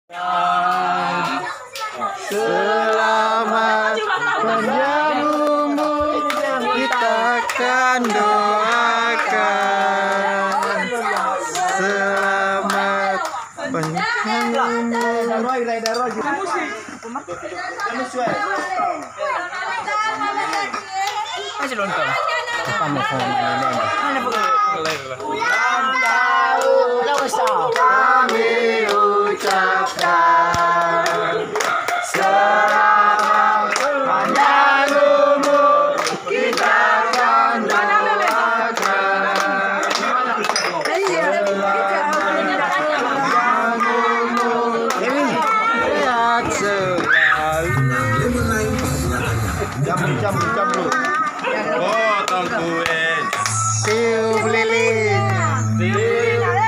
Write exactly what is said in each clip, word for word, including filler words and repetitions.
Selamat panjang umur kita akan doakan. Selamat panjang umur. Masih lontong. Apa mau sama ini? Ulang tahun kami ucapkan selamat panjang umur kita akan doakan. Sehat selalu. Campur, campur, campur. Potong kue. Tiup lilin.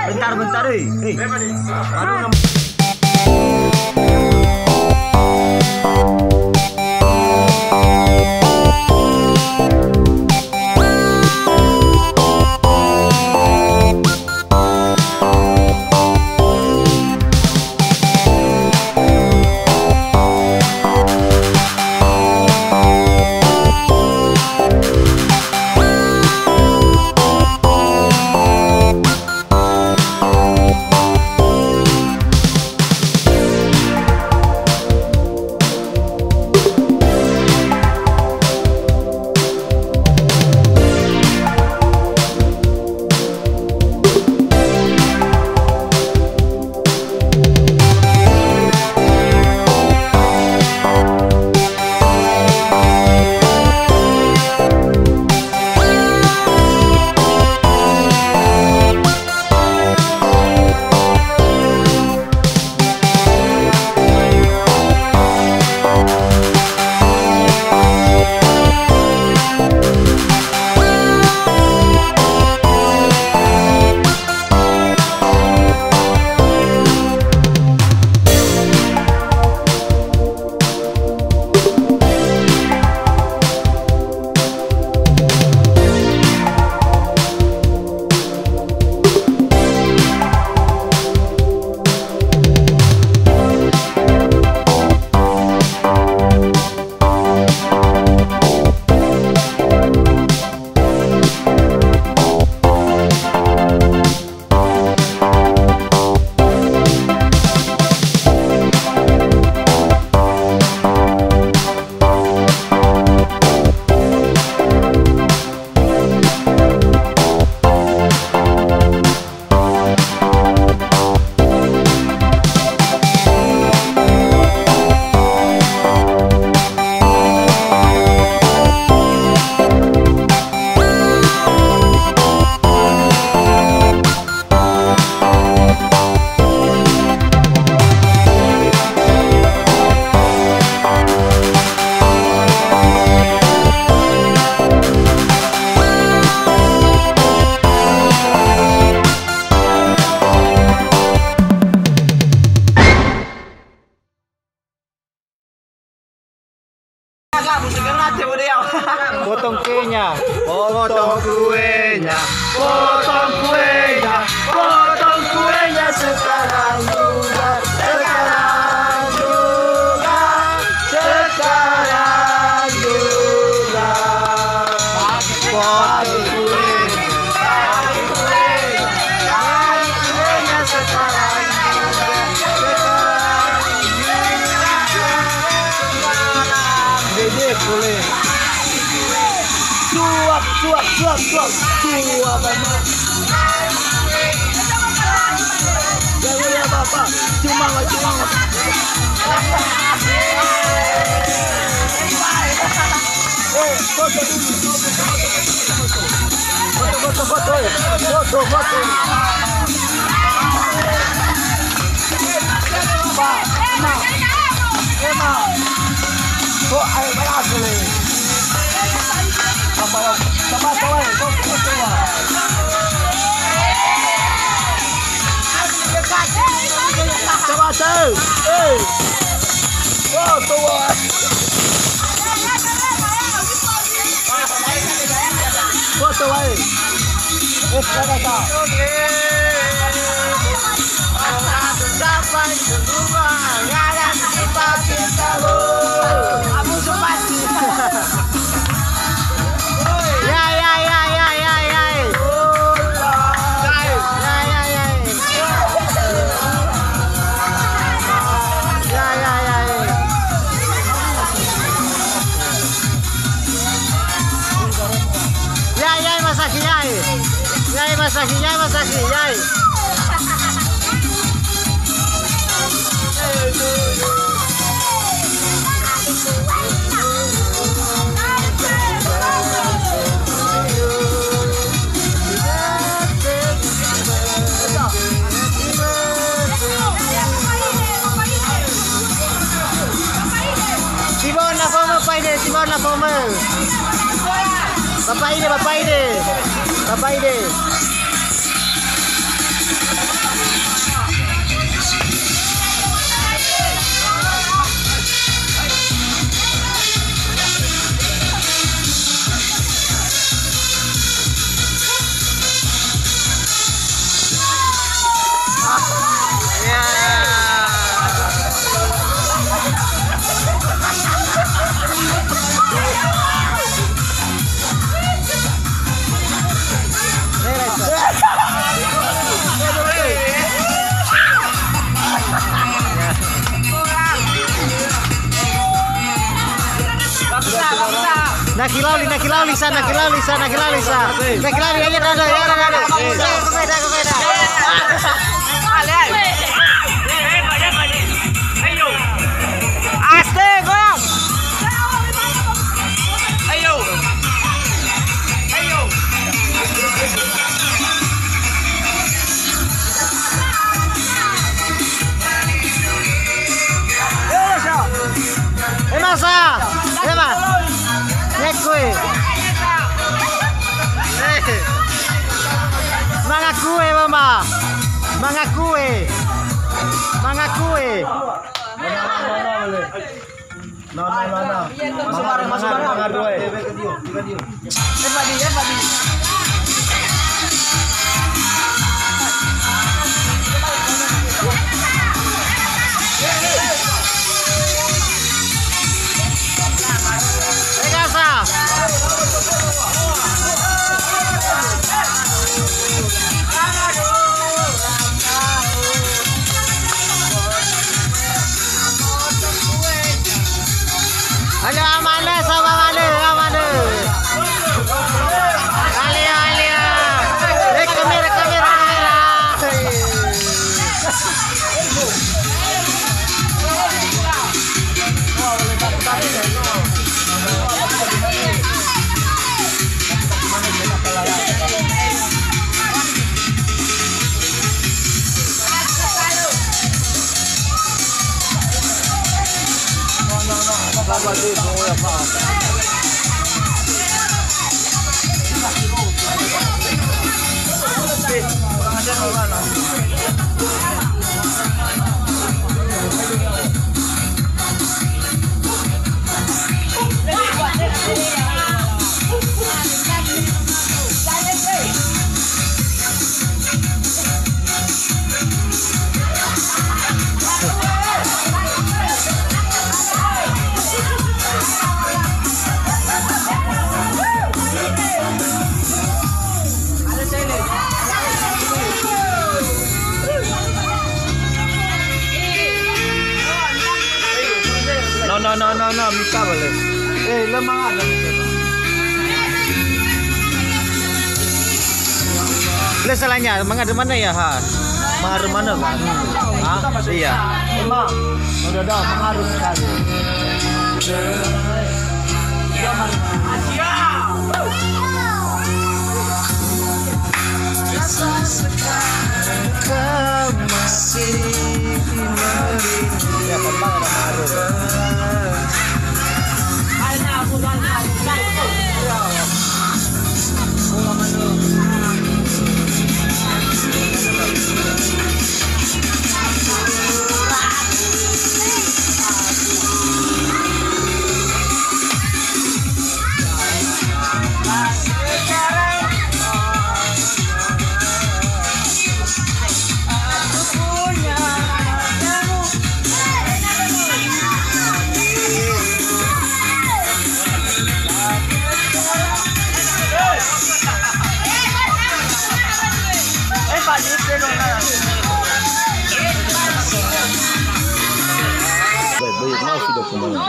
Bentar, bentar, eh. Eh. Baru Potong kuenya. Potong kuenya. Potong kuenya. Potong kuenya sekarang juga. Sekarang juga. Sekarang juga. Potong kuenya. Dede boleh. Suap, suap, suap, suap. Suap, Bapak. Jangan ya, Bapak. Cuma, cuma. Eh, foto dulu. Foto, foto, foto, eh. Foto, foto. Pak, Ema. Ema. Kok air keras ni? Apa, coba, coba, eh. Foto, foto, eh. Coba, eh. Eh. Foto, eh. Foto wae. Eh, kada ta. Sampai kedua. Yai, Mas Zaki, yai. Sibawa na fomö, Pak Ide, sibawa na fomö. Bapak Ide, Bapak Ide. Bapak Ide. Naki lauli, naki lauli sa, naki lauli sa, naki lauli sa. Naki lauli, ayo, ayo, ayo, ayo. Ayo, ayo, ayo, ayo. Aste, goyang. Ayo. Ayo. Emasa, ema. Nekui. Mangakue, Mama. Mangakue. Mangakue. No, no, no, no. Mangaru, mangaru, mangaru, eh. Halo, amanah, sama mana, amanah. Alia, alia. Eh, kamera, kamera, kamera. No, no, no, no, no, mita bale. Eh, lö mangaru. Lö salahnya, mangaru mana ya, ha? Mangaru mana, ha? Iya. Emang, udah dah, mangaru sekali. Baik, baik, mau sudah kemana?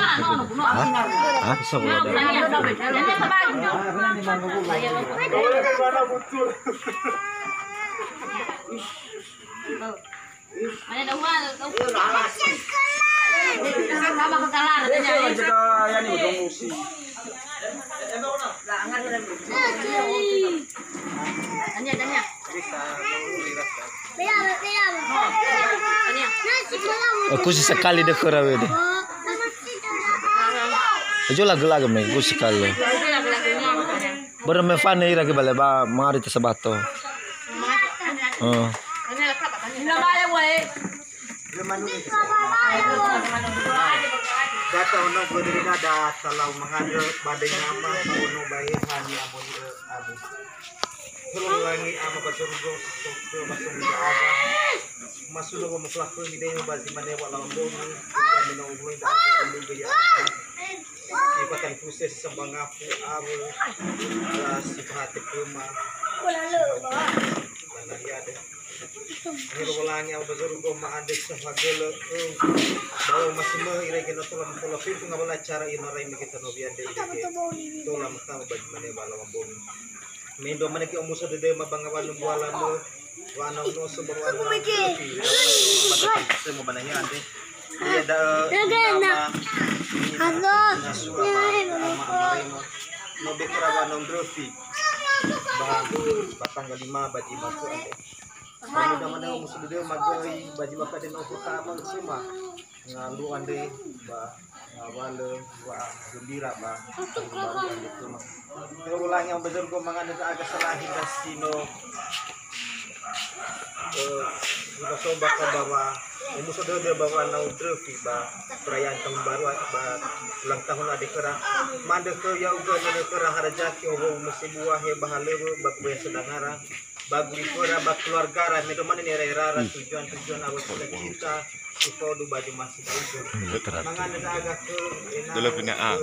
Hah? Hah? Bisa boleh ada. Mana dah wal, kau. Sama ke galar, tanya. Tanya, tanya. Aku sih sekali deh kerawe deh. Aja lagu-lagu me, aku sekali. Börö me fane ira ke bale ba mari te Sabato. Oh. Data ono guru dada talau mangandrö ba dengama, ba ono ba eha ni amoni abu. Helo langi ama ba zorugo, sokro ba somuda aga. Masuno ba muflaku ni demo ba zimane wa lawan bongi, ya meno uloi da aga, ulu ya aga. Ibatan proses sambang aku, awe, ya si pahate kema. Mana ya deh. Akhir bolangi au bazoru goma ande sahagele, eh, bahwa masih meh irege no tola matola pitu ngabala cara ina rai mege tanobi ande irege. Tola matawa bagi mane bala wambongi. Mendo mane ke omuso dede ma banga wanu buala mo, wana uno so baru wana. Semua bananya ande. Iya da, nama, ini, nasua, nama, nama, no bekra wana undrofi. Ba, ba tanggal lima, ba lima tu ande. Manu damane musuh dede magoi baju bakade no kota ma cuma ngalu ande ba ngawale wa gembira ba baru ande cuma. Kalau ulangi yang betul kok mangan ada agak salah hingga sino. Eh, kita coba ke bawah musuh dede bawah nau drefi ba perayaan tahun baru ba ulang tahun ade kera mande ke ya uga nene kera harajaki oho musim buah he bahalewe ba kue sedangara. Ba guriföra ba keluargara, me domane nera-erara tujuan-tujuan awal cita-cita si fao du baju masih da'igu. Mangandrö aga ke ena'ö. Dulu punya am.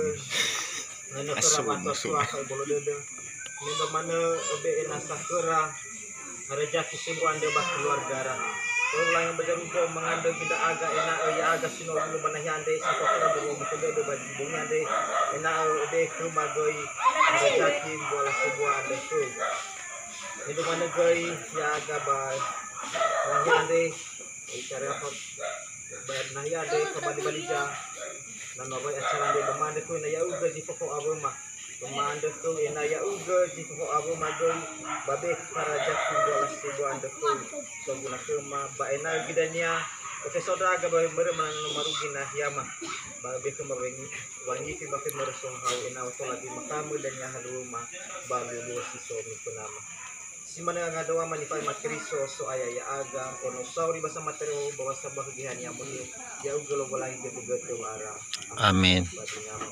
Asu, asu. Bolo dede. Me domane ebe enasa kera. Rejaki semua ande ba keluargara. Ulangi bajarugo mangandrö gida aga ena'ö ya aga sino dulu banahi ande si fao kera dulu mutebe ba bongi ande ena'ö ebe ke magoi rejaki mbuala semua ande ke. Nidumanö göi ya'aga ba nahia andre, icara ba nahia andre, kabali-balija, na noroi acara andre, ba ma'andrö khöu ena'ö ya'ugö zi fao-fao awöma. Ba ma'andrö khöu ena'ö ya'ugö zi fao-fao awöma göi, ba be karajaki mbuala seribu andrö khöu, soguna khöma, ba ena'ö gidania, ofeso ndra'aga ba mörö manana no marugi nahiama, ba be khöma wengi. Wangifi ba femörö sohahau ena'ö tola gima kamö dania haluöma ba luo-luo si so mifönama. Si manö ngandoa manifa'i ma Keriso So'aya ya'aga, ono sauri ba samatereo ba wasaba hügehania mohe, ya'ugö Lowalangi götö-götö wa'ara. Amin. Ba dinama